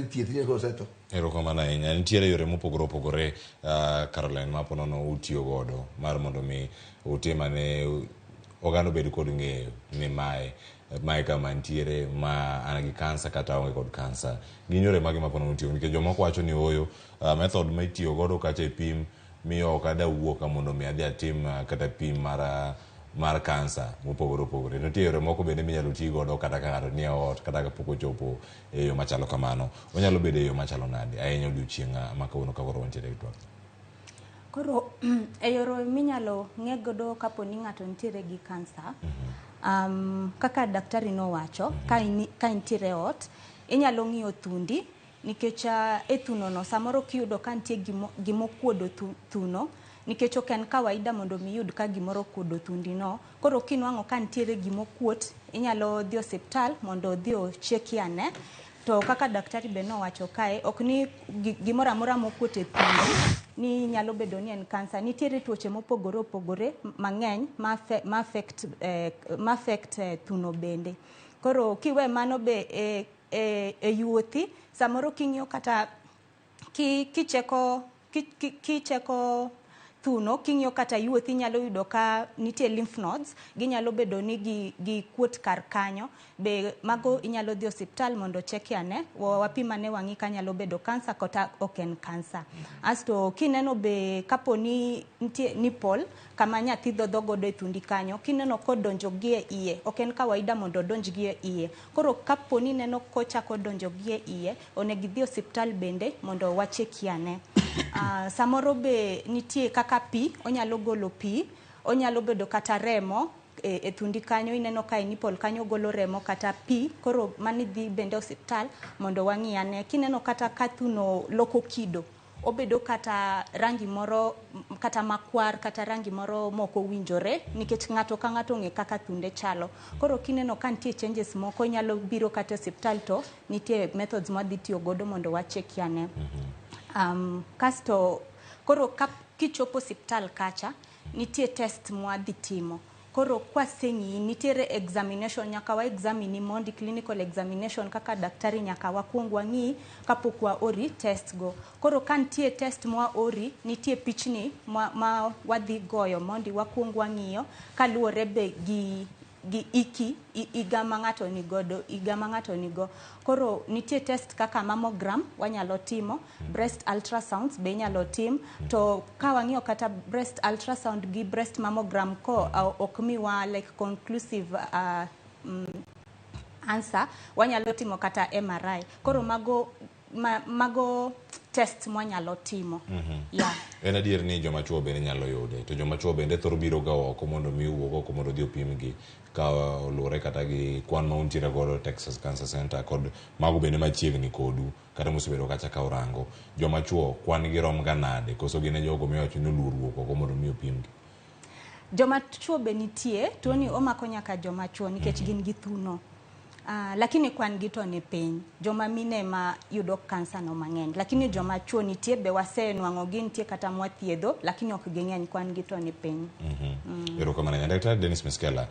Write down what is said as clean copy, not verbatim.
Thieth ni osetho. Erokamano ahinya. Nitiere yore mopogore opogore Caroline ma ponono utiyo godo mar mondo mi utim ane oganda obed kod ng'eyo ni mae mae kama nitiere ma an gi kansa kata aonge kod kansa. Gin yore mage ma ponono utiyo nikech jomoko wacho ni ooyo method ma itiyo godo kacha e pim miyo ok ada wuok ka mondo mi adhi atim kata pim mar mar kansa mopogore opogore. Nitie yore moko bende minyalo ti godo kata ka ng'ato nie ot kata kapok ochopo e yo machalo kamano. Onyalo bedo e yo machalo nade ahinya odiochieng' ma kawuono ka koro wantiere e twak. Koro e yore minyalo ng'e godo kapo ni ng'ato nitiere gi kansa, kaka daktari nowacho, ka intiere e ot, inyalo ng'iyo thundi nikech e thuno no samoro kiyudo ka nitie gimokuodo thuno, nikech ok en kawaida mondo mi iyud ka gimoro okuodo thundi no. Koro kinwang'o ka nitiere gimokuot, inyalo dhi osiptal mondo odhi ocheki ane. To kaka daktari be nowacho kae, ok ni gimoro amora mokuot e thundi ni nyalo bedo ni en kansa. Nitiere tuoche mopogore opogore mang'eny ma affect thuno bende. Koro kiwe mano be e yuothi, samoro king'iyo kata kicheko thuno, king'iyo kata yuothi inyalo yudo ka nitie lymph nodes, ginyalo bedo ni gikuot kar kanyo. Be mago inyalo dhi osiptal mondo ocheki ane, wapim ane wang'i ka nyalo bedo kansa kata ok en kansa. Asto kineno be kapo ni nitie nipple kama nyathi dhodho godo e thundi kanyo, kineno kodonjo gi e iye, ok en kawaida mondo odonj gi e iye. Koro kapo ni ineno kochako donjo gi e iye, onego idhi osiptal bende mondo wacheki ane. Samoro be nitie kaka pi, onyalo golo pi, onyalo bedo kata remo e thundi kanyo, ineno ka e nipple kanyo golo remo kata pi, koro mano idhi bende osiptal mondo wang'i ane. Kineno kata ka thuno loko kido, obedo kata rangi moro kata makwar kata rangi moro mok owinjore, nikech ng'ato ka ng'ato ong'e kaka thunde chalo. Koro kineno ka nitie changes moko, inyalo biro kata osiptal to nitie methods mwadhi tiyo godo mondo wacheki ane. Kasto koro kichopo osiptal kacha, nitie test mwadhi timo. Koro kwaseng'iyi, nitiere examination, nyaka wa examine mondi, clinical examination kaka daktari nyaka wakuong wang'i kapok waori test go. Koro ka nitie test mwaori, nitie pichni ma wadhi goyo mondi wakuong wang'iyo kaluwore be gi iki higa ma ng'ato nigodo, higa ma ng'ato nigo. Koro nitie test kaka mammogram wanyalo timo, breast ultrasounds be inyalo tim. To ka wang'iyo kata breast ultrasound gi breast mammogram ko ok miwa like conclusive answer, wanyalo timo kata MRI. Koro mago test mwanyalo timo. Yeah. En adier ni joma chuo bende nyalo yude, to joma chuo bende thoro biro ga oko mondo mi owuog oko mondo odhi opimgi ka oluwore kata gi kwan ma untiere godo Texas Cancer Center kod mago bende machiegni kodu kata mosebedo kacha ka orango. Joma chuo kwan gi rom ga nade koso gin e jogo miwacho ni oluor wuok oko mondo mi opimgi? Joma chuo be nitie, tuoni omako nyaka joma chuo nikech gin gi thuno. Lakini kwan gi to ni piny. Joma mine ma yudo kansa no mang'eny, lakini joma chuo nitie be wasenwang'o gi nitie kata mwathiedho, lakini ok ging'eny, kwan gi to ni piny. Erokamano ahinya. Daktari Dennis Miskela,